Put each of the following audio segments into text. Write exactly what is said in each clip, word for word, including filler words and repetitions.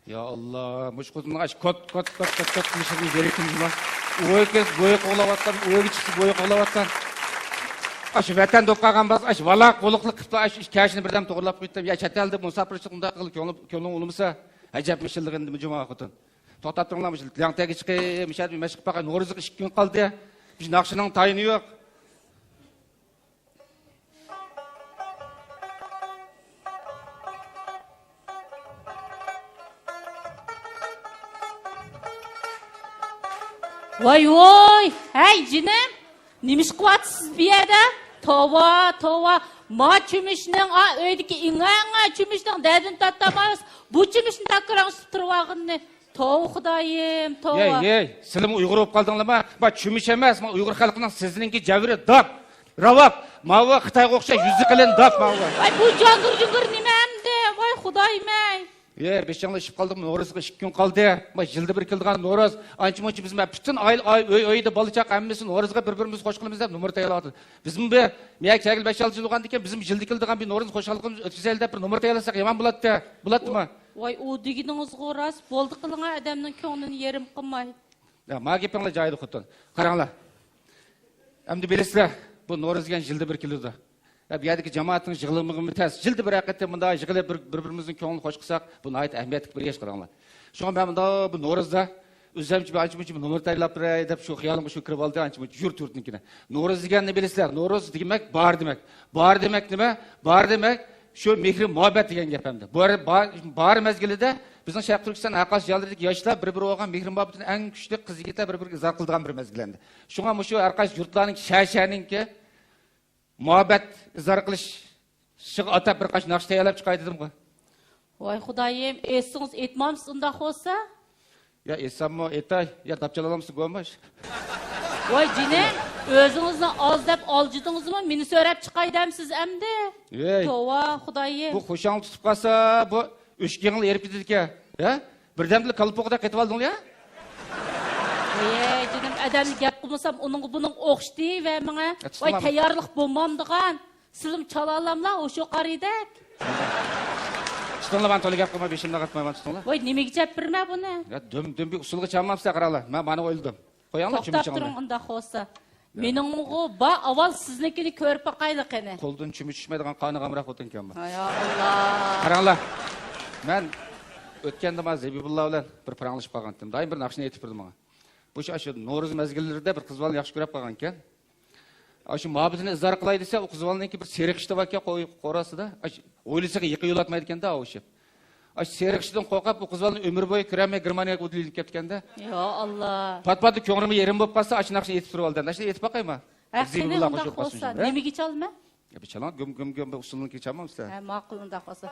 يا ئاللا، مۇشۇ قۇدۇمنىڭ ئاش كوت، كوت، كوت، كوت، كوت قىلىشىغا يۈرىكىم جۇما. ئۇ ئۆيگە كىرسە بۇ ئۆيگە قوغلاۋاتقان، ئۇ ئۆيگە چىقسا بۇ ئۆيگە قوغلاۋاتقان. ئاش ۋەتەن دوققان بار، ئاش ۋالاق بولۇقلۇق قىپلا، ئاش كەشىنى بىردەم توغرىلاپ قويۇپتۇم. يا چەت ئەلدە مۇساپىرچىلىق ئۇنداق قىلىپ كۆڭلۈڭ، كۆڭلۈڭ ئۇلىمىسا، ئەجەب مىشىلدىغىن جۇما خوتۇن. توختاپ تۇرۇڭلار، مۇشۇ لەڭتەگە چىقىپ، مۇشۇ يەردە مەشىق قىلىپ باقاي، نورۇزغا ئىككى كۈن قالدى. مۇشۇ ناخشىنىڭ تايىنى يوق. ۋاي ۋوي، ھەي جېنىم، نېمە ئىش قىلىۋاتىسىز بۇ يەردە؟ توۋا، توۋا، ما چۆمۈچنىڭ، ئا، ئۆيدىكى ئىڭ ئەڭ چۆمۈچنىڭ دەردىنى تارتالمايسىز، بۇ چۆمۈچنى تاكىراڭشىپ تۇرۇۋالغىنىنى. توۋا خۇدايىم، توۋا. يەي، يەي، سىلىمۇ ئۇيغۇر بولۇپ قالدىڭلارما؟ ما چۆمۈچ ئەمەس، ما ئۇيغۇر خەلقىنىڭ سىزنىڭكى جەۋھىرى داپ، راۋاپ، ماۋۇ خىتايغا ئوخشاش يۈزى قېلىن داپ، ماۋۇ. ۋاي، بۇ جاڭگىر-جۇڭگىر نېمە ئەمدى؟ ۋاي خۇدايىم ئەي. يەي، بېشىڭلار ئىششىپ قالدىمۇ؟ نورۇزغا ئىككى كۈن قالدى. ما يىلدا بىر كېلىدىغان نورۇز، ئانچە-مۇنچە بىز ما پۈتۈن ئائىلە، ئاي-، ئۆي، ئۆيدە بالا-چاقا ھەممىسى نورۇزغا بىر-بىرىمىز خوش قىلىمىز دەپ نومۇر تەييارلاۋاتىدۇ. بىزمۇ بىر، مېيەگە كەلگىلى بەش-ئالتە يىل بولغاندىكىن، بىزمۇ يىلدا كېلىدىغان بىر نورۇزنى خوشاللىقىمىزنى ئۆتكۈزەيلى دەپ بىر نومۇر تەييارلىساق يامان بولاتتى. بولاتتىما؟ ۋاي، ئۇ دېگىنىڭىزغۇ راست. بولدى قىلىڭا، ئادەمنىڭ كۆڭلىنى يېرىم قىلماي. يا، ما گېپىڭلار جايىدا خوتۇن. قاراڭلار. ئەمدى بىلىسىلەر، بۇ نورۇز دېگەن يىلدا بىر كېلىدۇ. يا، بۇ يەردىكى جامائەتنىڭ يىغىلمىغىمۇ تەس. يىلدا بىر ھەقىقەتەن مۇنداق يىغىلىپ، بىر، بىر-بىرىمىزنىڭ كۆڭلىنى خوش قىلساق، بۇ ناھايىتى ئەھمىيەتلىك بىر ئىش، قاراڭلار. شۇڭا مەن مۇنداق بۇ نورۇزدا ئۆزۈمچە بىر ئانچە-مۇنچە بىر نومۇر تەييارلاپ بېرەي دەپ شۇ خىيالىمغا شۇ كىرىپ ئالدى، ئانچە-مۇنچە يۇرت-يۇرتنىڭكىنى. نورۇز دېگەننى بىلىسىلەر، نورۇز دېمەك بار دېمەك. بار دېمەك نېمە؟ بار دېمەك شۇ مېھرى مۇھەببەت دېگەن گەپ ئەمدى. بار، بار، بار مەزگىلىدە بىزنىڭ شەرقىي تۈركىستان ھەر قايسى جايلىرىدىكى ياشلار بىر-بىرىگە بولغان مېھرى مۇھەببىتىنى ئەڭ كۈچلۈك قىز يىگىتلەر بىر-بىرىگە ئىزھار قىلىدىغان بىر مەزگىل ئەمدى. شۇڭا مۇشۇ ھەر قايسى يۇرتلارنىڭ شەھەر-شەھەرنىڭكى مۇھەببەت ئىزھار قىلىشىغا ئاتاپ بىر قانچە ناخشا تەييارلاپ چىقاي دېدىمغۇ. ۋاي خۇدايىم، ئېيتسىڭىز ئېيتمامسىز ئۇنداق بولسا؟ يا ئېيتساممۇ ئېيتاي، يا داپ چالالامسىز گوماش. ۋاي جېنىم، ئۆزىڭىزنى ئاز دەپ ئالجىدىڭىزمۇ؟ مېنى سۆرەپ چىقاي دەمسىز ئەمدى؟ ۋەي. توۋا خۇدايىم. بۇ خۇشاڭ تۇتۇپ قالسا، بۇ ئۆشكىڭىڭلار ئېرىپ كېتىدىكەن. يا؟ بىردەمدىلا كالپۇكىدەك قېتىۋالدىڭلار يا؟ ۋەي جېنىم، ئادەمنى گەپ قىلمىسام ئۇنىڭغا بۇنىڭغا ئوخشىتىۋەر ماڭا. ۋاي تەييارلىق بولمامدىغان. سىلىم چالالاملا ئوشۇ قارىدەك. تۇتۇڭلار، مانا تولا گەپ قىلماي، بېشىمنى قاتمايمەن، تۇتۇڭلار. ۋاي نېمىگە چەپ بېرىمەن بۇنى؟ يا دۈم، دۈم بىر ئۇسۇلغا چالمامسىلەر، قاراڭلار. مەن مانا ئويلىدىم. قوياڭلار توختاپ چۆمۈچىڭلارنى. تۇرۇڭ ئۇنداق بولسا. مېنىڭمۇغۇ بار ئاۋۋال سىزنىڭكىنى كۆرۈپ باقايلى قېنى. قولدىن چۆمۈچ چۈشمەيدىغان قانىغا ئامراق خوتۇنكەن بۇ. يا ئاللا. قاراڭلار. مەن ئۆتكەندە مانا زەبىبۇللا بىلەن بىر پاراڭلىشىپ قالغانتىم. دائىم بىر ناخشىنى ئېيتىپ بېرىدۇ ماڭا. بۇ شۇ، شۇ نورۇز مەزگىللىرىدە بىر قىز بالىنى ياخشى كۆرۈپ قالغانىكەن. ئاشۇ مۇھەببىتىنى ئىزھار قىلاي دېسە، ئۇ قىز بالىنىڭكى بىر سېرىق ئىشى باركەن، قوي قوراسىدا. ئاش-، ھويلىسىغا يېقىن يولاتمايدىكەن-دە، ئاۋۇشۇپ. ئاشۇ سېرىق ئىشىدىن قورقۇپ، ئۇ قىز بالىنى ئۆمۈر بويى كۆرەلمەي، گېرمانىيەگە ئۇدۇل ئېلىپ كەپتىكەن-دە. يا ئاللا. پات-پاتلا كۆڭلۈمگە يېرىم بولۇپ قالسا، ئاشۇ ناخشىنى ئېيتىپ تۇرۇۋالدىم. ئاشۇنى ئېيتىپ باقايما؟ ھە، قېنى، ئۇنداق بولسا، نېمىگە چالىمەن؟ يا بىر چالاڭ، گۈم، گۈم، گۈم، بىر ئۇسسۇلنىڭكى چالمامسىلەر؟ ھە، ماقۇل، ئۇنداق بولسا.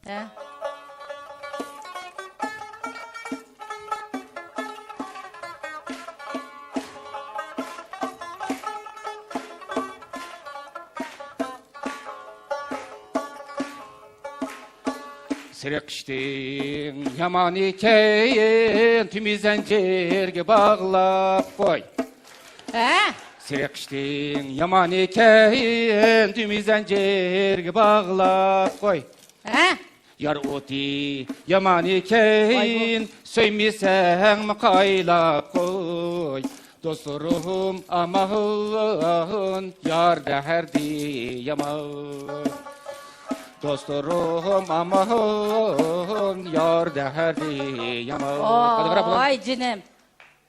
ھە. سېرىق ئىشتىڭ يامان ئىكەن، تۈمى زەنجىرگە باغلاپ قوي. ھە؟ سېرىق ئىشتىڭ يامان ئىكەن، تۈمى زەنجىرگە باغلاپ قوي. ھە؟ يار ئوتى يامان ئىكەن، سۆيمىسەڭمۇ قايلاپ قوي. دوستلىرىم ئامان، يار دەردى يامان. دوستلىرىم ئامان، يار دەردى يامان. ۋاي جېنىم.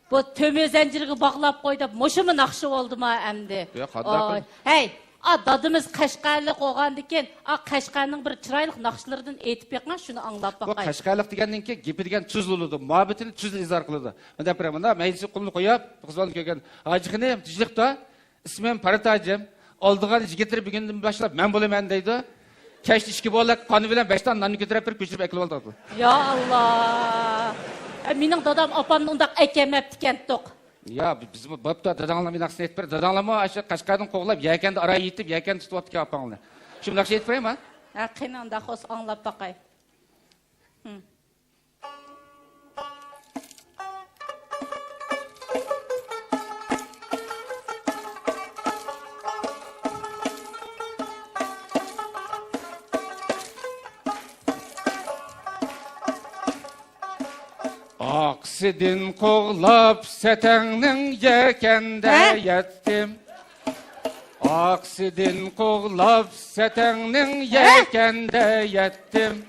بۇ تۈمى زەنجىرگە باغلاپ قوي دەپ مۇشۇمۇ ناخشا بولدىما ئەمدى؟ يا، قانداق؟ ھەي، ئا، دادىمىز قەشقەرلىك بولغاندىكىن، ئا، قەشقەرنىڭ بىر چىرايلىق ناخشىلىرىدىن ئېيتىپ بېقىڭ، شۇنى ئاڭلاپ باقاي. بۇ قەشقەرلىك دېگەننىڭكى گېپى دېگەن تۈزلا بولىدۇ، مۇھەببىتىنى تۈزلا ئىزھار قىلىدۇ. مۇنداق بىر، مۇنداق مەيدىسى قۇمنى قويۇپ، بۇ قىز بالىنى كۆرگەن، ھاجىخېنىم، تىنچلىقتا. ئىسمىم پەرىتاجىم. ئالىدىغان يىگىتلىرى بۈگۈندىن باشلاپ مەن بولىمەن دەيدۇ. كەچتە ئىككى بولەك قان بىلەن بەش دانە ناننى كۆتۈرۈپ بېرىپ كۆچۈرۈپ ئەكېلىۋالدى. يا ئاللا. ئە، مېنىڭ دادام ئاپامنى ئۇنداق ئەكەلمەپتىكەنتۇق. يا، بىزمۇ بوپتۇ، داداڭلار مېنى ئاقسىنى ئېيتىپ بېرە. داداڭلارمۇ ئاشۇ قەشقەردىن قوغلاپ، يەكەندە ئارا يېتىپ، يەكەندە تۇتۇۋاپتىكەن ئاپاڭلارنى. شۇنداق ئىش ئېيتىپ بېرەيمۇ؟ ھە، قېنى، ئۇنداق بولسا ئاڭلاپ باقاي. ئاقسىدىن قوغلاپ سەتەڭنىڭ يەكەندە ھە؟ يەتتىم. ئاقسىدىن قوغلاپ سەتەڭنىڭ ھە؟ يەكەندە يەتتىم.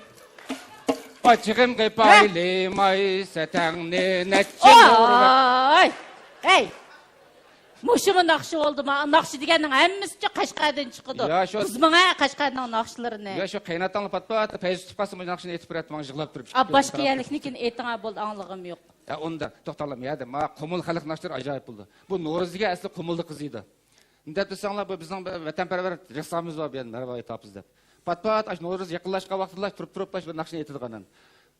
ئاچچىقىم قېپايلىماي سەتەڭنى نەچچە نۇرغا. ئاي! ھەي! مۇشۇمۇ ناخشا بولدىما؟ ناخشا دېگەننىڭ ھەممىسىچۇ قەشقەردىن چىقىدۇ. يا، شۇ بۇزماڭە قەشقەرنىڭ ناخشىلىرىنى. يا، شۇ قېيىنئاتاڭلار پات-پات پەيز تۇتۇپ قالسا، مۇشۇ ناخشىنى ئېيتىپ بېرەتتى، ماڭا يىغلاپ تۇرۇپ. ئا، باشقا يەرلىكنىكىنى ئېيتىڭا، بولدى، ئاڭلىغۇم يوق. يا، ئۇندا، توختاڭلار، يا، دە، ما، قۇمۇل خەلق ناخشىلىرى ئاجايىپ بولدى. بۇ نورۇزىگە ئەسلى قۇمۇلدا قىزىيدۇ. نېمە دەپ دېسەڭلار، بۇ بىزنىڭ بىر ۋەتەنپەرۋەر رەسسامىمىز بار، بۇ يەردە مەرۋايىت ھاپىز دەپ. پات-پات ئاشۇ نورۇز يېقىنلاشقان ۋاقتىدا تۇرۇپ-تۇرۇپ ئاشۇ بىر ناخشىنى ئېيتىدىغان.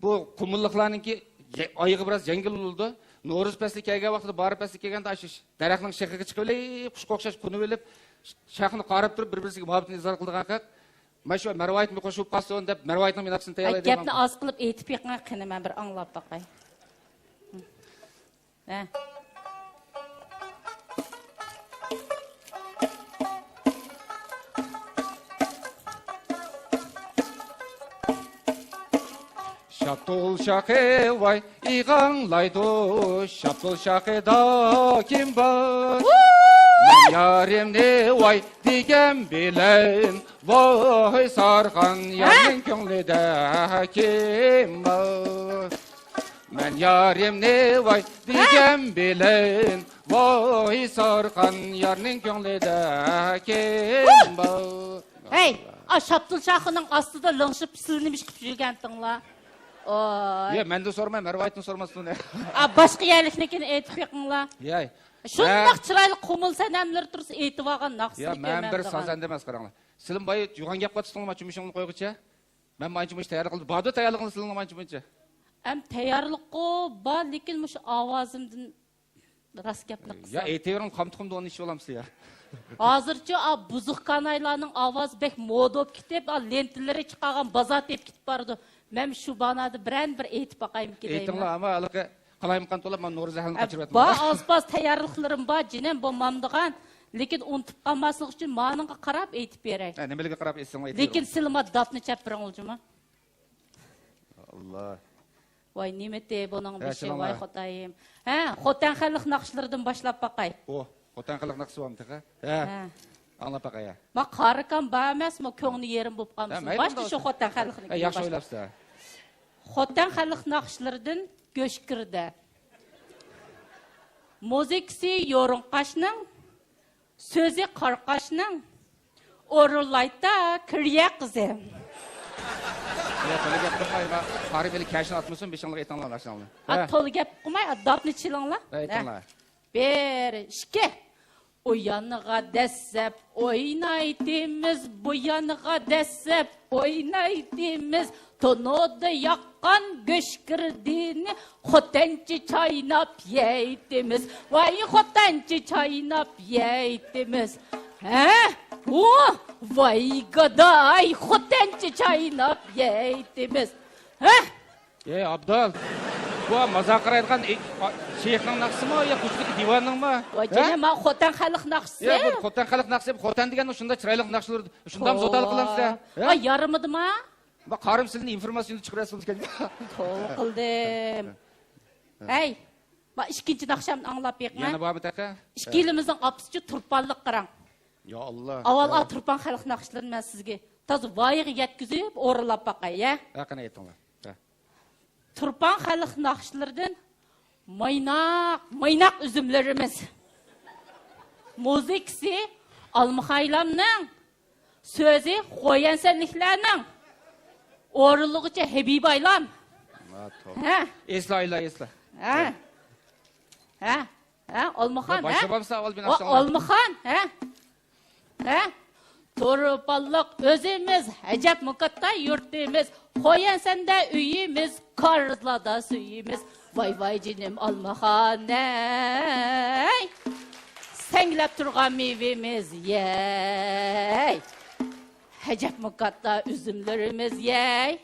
بۇ قۇمۇللۇقلارنىڭكى يە-، ئايىغى بىراز يەڭگىل بولىدۇ. نورۇز پەسلى كەلگەن ۋاقتىدا، باھار پەسلى كەلگەندە ئاشۇ دەرەخنىڭ شېخىغا چىقىۋېلىپ، قۇشقا ئوخشاش قونۇۋېلىپ، شاخنى قاراپ تۇرۇپ، بىر-بىرسىغا مۇھەببىتىنى ئىزھار قىلىدىغان خەق. مانا شۇ مەرۋايىتمۇ قوشۇلۇپ قالسۇن دەپ، مەرۋايىتنىڭ مېنى ئاقسىنى تەييارلايدىغان. گەپنى ئاز قىلىپ ئېيتىپ بېقىڭ، قېنى، مەن بىر ئاڭلاپ باقاي. ھە. شاپتۇل شاخى ۋاي ئىغاڭلايدۇ، شاپتۇل شاخىدا كىم بار؟ مەن يارىمنى ۋاي دېگەن بىلەن، ۋاي سارغان يارنىڭ كۆڭلىدە كىم بار؟ مەن يارىمنى ۋاي دېگەن بىلەن، ۋاي سارغان يارنىڭ كۆڭلىدە كىم بار؟ ھەي، ئا شاپتۇل شاخىنىڭ ئاستىدا لىڭشىپ سىلىنىمىش قىلىپ يۈرگەنتىڭلار. ئوي. يا، مەندىن سورىماي، مەرۋايىتتىن سورىماستىڭ. ئا، باشقا يەرلىكنىكىنى ئېيتىپ بېقىڭلار. ياي. شۇنداق چىرايلىق قۇمۇل سەنەملىرى تۇرسا ئېيتىۋالغان ناخشىسىنى. يا، مەن بىر سازەندە ئەمەس، قاراڭلار. سىلىم باي يوغان گەپ قاتىسىڭلار، مانا شۇ مۇشۇڭلارنى قويغۇچە. مەن مانچە مۇنچە تەييارلىق قىلدىم. باردۇ تەييارلىقىڭلار سىلىڭلار مانچە مۇنچە. ئەم تەييارلىققۇ بار، لېكىن مۇشۇ ئاۋازىمدىن راست گەپنى قىلسام. يا ئېيتىۋېرىڭ، قامتۇقۇمدا ئورنىشىۋالامسىز يا. ھازىرچۇ ئا بۇزۇق كانايلارنىڭ ئاۋازى بەك مودا بولۇپ كېتىپ، ئا لېنتىلىرى چىقارغان بازار تېپىپ كېتىپ بارىدۇ. مەن شۇ بانادا بىرەر بىر ئېيتىپ باقايمىكىن دەيمەن. ئېيتىڭلار، ئەمما ھېلىقى قالايمىقان تولا مانا نورۇز ئەھلىنى قاچۇرۇۋەتمە. بار ئاز-پاز تەييارلىقلىرىم بار، جېنىم، بولمامدىغان. لېكىن ئۇنتۇپ قالماسلىق ئۈچۈن مانىڭغا قاراپ ئېيتىپ بېرەي. ھە، نېمىلىرگە قاراپ ئېيتساڭ ئېيتىپ بېرىڭ. لېكىن سىلىما داپنى چەپ بېرىڭ، ئۇلجىما. ئاللا. ۋاي، نېمىتى بۇنىڭ بېشى، ۋاي خۇدايىم. ھە، خوتەن خەلق ناخشىلىرىدىن باشلاپ باقاي. ئو، خوتەن خەلق ناخشىسى بارمۇ تېخى؟ ھە. ھە. ئاڭلاپ باقاي، ھە. ما قارىكام بار ئەمەسمۇ، كۆڭلى يېرىم بولۇپ قالمىسۇن. ھە، مەيلى، باشتا شۇ خوتەن خەلقنىڭكىنى. ھە، ياخشى ئويلاپسىز. خوتەن خەلق ناخشىلىرىدىن گۆشكىردە. مۇزىكىسى يورۇڭ قاشنىڭ، سۆزى قارا قاشنىڭ، ئورۇنلايتا كىرىيە قىزىم. يا، تولا گەپ قىلماي، ما، قارى بېلى كەشنى ئاتمىسۇن، بېشىڭلارغا ئېيتىڭلار، ناخشىلارنى. ھە، ھە. تولا گەپ قىلماي، داپنى چېلىڭلار. ھە، ئېيتىڭلار. بىر، ئىككى. ئۇ يانغا دەسسەپ ئوينايتىمىز، بۇ يانغا دەسسەپ ئوينايتىمىز. تونۇردا ياققان گۆشكىردىنى خوتەنچە چايناپ يەيتىمىز. ۋاي خوتەنچە چايناپ يەيتىمىز. ھە؟ ئۇ، ۋاي گاداي، خوتەنچە چايناپ يەيتىمىز. ھە؟ ئەي ئابدال، بۇ مازاق قارايدىغان، ئى، ئا، شېيىخنىڭ ناخشىسىمۇ يا قۇشلۇق دىۋاننىڭمۇ؟ ۋاي ھە؟ جېنىم، ما خوتەن خەلق ناخشىسى. يا، بۇ خوتەن خەلق ناخشىسى، خوتەن دېگەن شۇنداق چىرايلىق ناخشىلار، شۇنداق زوتال قىلامسىز ھە؟ ئا، يارىمىدىما؟ ما قارىم سىلىنى ئىنفورماتسىيىنى چىقىرىۋەتسىڭىز كەلگەن. توۋا قىلدىم. ھەي، ما ئىككىنچى ناخشامنى ئاڭلاپ بېقىڭ. يەنە بارمۇ تېخى؟ ئىككىيلىمىزنىڭ ئاپىسىچۇ تۇرپانلىق قاراڭ. يا ئاللا. ئاۋۋال ھە. ئا تۇرپان خەلق ناخشىلىرىنى مەن سىزگە تازا ۋايىغا يەتكۈزۈپ ئورۇنلاپ باقاي، ھە؟ ھە، قېنى ئېيتىڭلار. ھە. تۇرپان خەلق ناخشىلىرىدىن مايناق، مايناق ئۈزۈملىرىمىز. مۇزىكىسى ئالمىخايلامنىڭ، سۆزى خويەنسەنلىكلەرنىڭ، ئورۇنلىغۇچى ھەبىبايلام. ھە، توپ. ھە. ئېسىل ئايلا، ئېسىل. ھە. ھە. ھە، ئالمىخان، ھە؟ باشلىۋالسا ئاۋۋال بىر نەرسە ئاڭلاپ. ئالمىخان، ھە؟ ھە؟ تۇرپانلىق ئۆزىمىز، ئەجەبمۇ كاتتا يۇرتىمىز، خويەنسەندە ئۆيىمىز، كارىزلاردا سۈيىمىز. ۋاي، ۋاي، جېنىم ئالمىخان، ھەي! سەڭگىلەپ تۇرغان مېۋىمىز، يەي! ئەجەبمۇ كاتتا ئۈزۈملىرىمىز، يەي!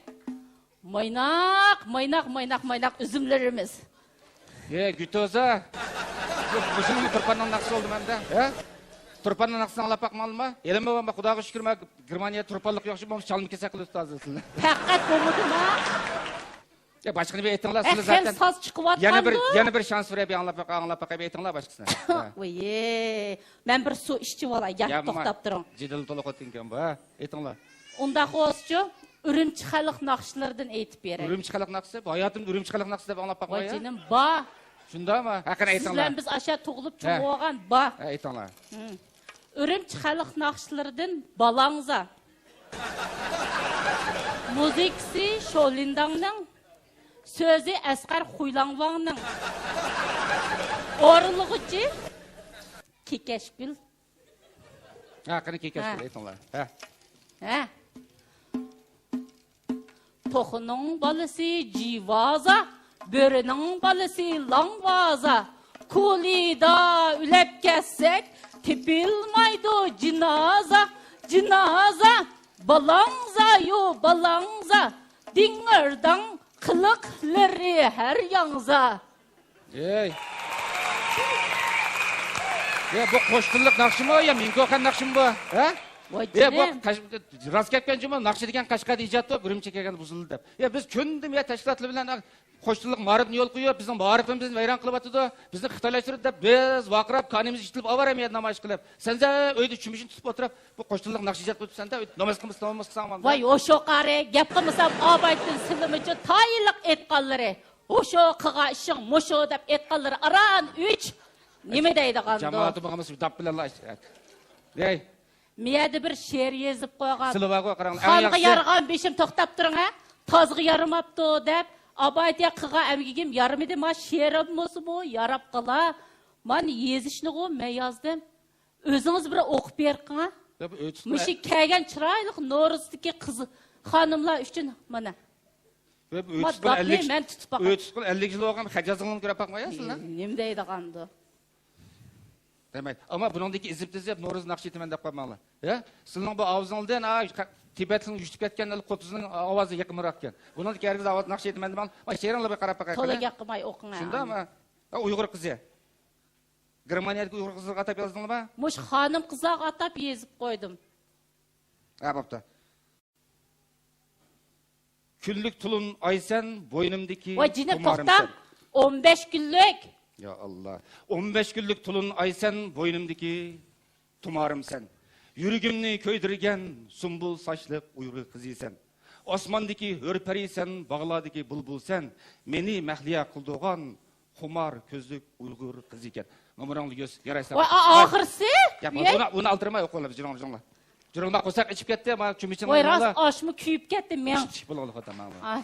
مايناق، مايناق، مايناق، مايناق ئۈزۈملىرىمىز. يە، گۈتوزا. مۇشۇنىڭمۇ تۇرپاننىڭ ناخشىسى بولدىمۇ ئەمدى؟ ھە؟ تۇرپاننىڭ ناخشىسىنى ئاڭلاپ باقماڭلىما؟ ھېلىمۇ، خۇداغا شۈكۈر، مانا گېرمانىيە تۇرپانلىق يوق، شۇ بولمىسا چالما كېسەك قىلىۋېتىپ ھازىر سىلىنى. پەقەت بولمىدىما؟ يا، باشقىنى بىر ئېيتىڭلار، ئە، سىلەر خېلى زاتەن ساز چىقىۋاتقاندۇ. يەنە بىر، يەنە بىر شانس بېرەي، بىر ئاڭلاپ باقاي، ئاڭلاپ باقاي، بىر ئېيتىڭلار باشقىسىنى. ۋىيي، مەن بىر سۇ ئىچىۋالاي، يا، يا، توختاپ تۇرۇڭ. جېدىل تولۇقۇۋەتتىڭكەن بۇ، ھە؟ ئېيتىڭلار. ئۇنداق بولسىچۇ، ئۈرۈمچى خەلق ناخشىلىرىدىن ئېيتىپ بېرەي. ئۈرۈمچى خەلق ناخشىسى؟ ھاياتىمدا ئۈرۈمچى خەلق ناخشىسى دەپ ئاڭلاپ باقماي، ۋاي يا. جېنىم، بار. شۇنداقمۇ؟ ھەققىنى سىز ئېيتىڭلار. بىلەن بىز ئاشا تۇغۇلۇپ چوڭ ھە. بولغان بار. ھە، ئېيتىڭلار. ھىم. ئۈرۈمچى خەلق ناخشىلىرىدىن بالاڭزا. مۇزىكىسى شولىنداڭنىڭ، سۆزى ئەسقەر خۇيلاڭۋاڭنىڭ، ئورۇنلىغۇچى كېكەشگۈل. ھە، قېنى كېكەشگۈل، ھە. ئېيتىڭلار. ھە. ھە. توخۇنىڭ بالىسى جىۋازا، بۆرىنىڭ بالىسى لاڭۋازا. كولىدا ئۆلۈپ كەتسەك، تېپىلمايدۇ جىنازا، جىنازا. بالاڭزايۇ بالاڭزا، دىڭىرداڭ قىلىقلىرى ھەر ياڭزا. ئەي. يا، بۇ قوش تىللىق ناخشىمۇ يا مىڭكوخەن ناخشىمۇ بۇ؟ ھە؟ ۋاي يا، بۇ جېنىم. قەش-، راست گەپكەن جۇمۇ، ناخشا دېگەن قەشقەردە ئىجاد بولۇپ، ئۈرۈمچىگە كەلگەندە بۇزۇلدى دەپ. يا، بىز كۈندە يا تەشكىلاتلار بىلەن قوش تىللىق مائارىپنى يولغا قويۇپ، بىزنىڭ مائارىپىمىزنى ۋەيران قىلىۋاتىدۇ، بىزنى خىتايلاشتۇرىدۇ دەپ بىز ۋارقىراپ، كانىمىز يېتىلىپ ئاۋارە مۇ يەردە نامايىش قىلىپ. سەن زە ئۆيدە چۈمۈشۈڭنى تۇتۇپ ئولتۇرۇپ، بۇ قوش تىللىق ناخشا ئىجاد قىلىپسەن دە، ناماز قىلمىسا، ناماز قىلساڭ ماڭا. ۋاي، ھوشۇ قارى، گەپ قىلمىسام ئابايتىن سىلىمىچۇ تايىنلىق ئېيتقانلىرى. ھوشۇ قىلغان ئىشىڭ مۇشۇ دەپ ئېيتقانلىرى ئاران ئۈچ. نېمە دەيدىغاندۇ؟ جامائەتنى بولغانمىسا داپ بىلەن لا. ھەي. مىيەدە بىر شېئىر يېزىپ قويغان. سىلى بارغۇ، قاراڭلار. ئەڭ خانغا ياخشىسى. يارىغان بېشىم توختاپ تۇرۇڭ، ھە؟ تازغا يارىماپتۇ دەپ، ئابايتىيە قىلغان ئەمگىكىم يارىمىدى، ما شېئىرىم بولسىمۇ ياراپ قالا. مانا يېزىشنىغۇ مەن يازدىم. ئۆزىڭىز بىر ئوقۇپ بېرىڭ، ھە؟ يا، بۇ ئۆي تۇتقان مۇشۇ كەلگەن چىرايلىق نورۇزدىكى قىز خانىملار ئۈچۈن مانا. يا، بۇ ئۆي ما تۇتقىلى داپنى ئەللىك، مەن تۇتۇپ باقاي. ئۆي تۇتقىلى ئەللىك يىل بولغان خەجازىڭلارنى كۆرۈپ باقمايسىلەر. نېمە دەيدىغاندۇ؟ دېمەك، ئەمما بۇنىڭدىكى ئېزىپ تېزىپ نورۇز ناخشا ئېيتىمەن دەپ قويماڭلار. يا، سىلىنىڭ بۇ ئاۋازىڭىزدىن، ئا، تىبەتلىك يۈشۈپ كەتكەن قوتۇزنىڭ ئاۋازى يېقىمراق ئىكەن. بۇنىڭدىكى ھەرگىز ئاۋاز ناخشا ئېيتىمەن دېمەڭلار. ما شېئىرىڭلار بىر قاراپ باقاي. تولا قېنى. گەپ قىلماي ئوقۇڭ، ھە. شۇنداقمۇ؟ ئا، ئۇيغۇر قىزى. گېرمانىيەدىكى ئۇيغۇر قىزلىرىغا ئاتاپ يازدىڭلارمۇ؟ مۇشۇ خانىم قىزلارغا ئاتاپ يېزىپ قويدۇم. ھە، بوپتۇ. كۈنلۈك تولۇن ئايسەن، بوينۇمدىكى ۋاي جېنىم، توختاڭ. تۇمارىمسەن. ئون بەش كۈنلۈك. يا ئاللا. ئون بەش كۈنلۈك تولۇن ئايسەن، بوينۇمدىكى تۇمارىمسەن. يۈرىكىمنى كۆيدۈرگەن سۇمبۇل ساچلىق ئۇيغۇر قىزىسەن. ئاسماندىكى ھۆر پەرىسەن، باغلاردىكى بۇلبۇلسەن. مېنى مەھلىيا قىلدۇرغان خۇمار كۆزلۈك ئۇيغۇر قىزى ئىكەن. نومۇرۇڭنى يارايسەن. ۋاي، ئا-، ئاخىرسى؟ يا، ۋاي. ئۇنى، ئۇنى ئالدىرماي ئوقۇڭلار، جۇرۇڭ، جۇرۇڭلار. جۇرۇڭلار، قورساق ئېچىپ كەتتى، ما، چۈمۈچىڭ ۋاي، راست، ئاشمۇ كۆيۈپ كەتتى، مېڭ. شىش، شىش، بولغىلى قويدۇم، ماڭا. ئاي.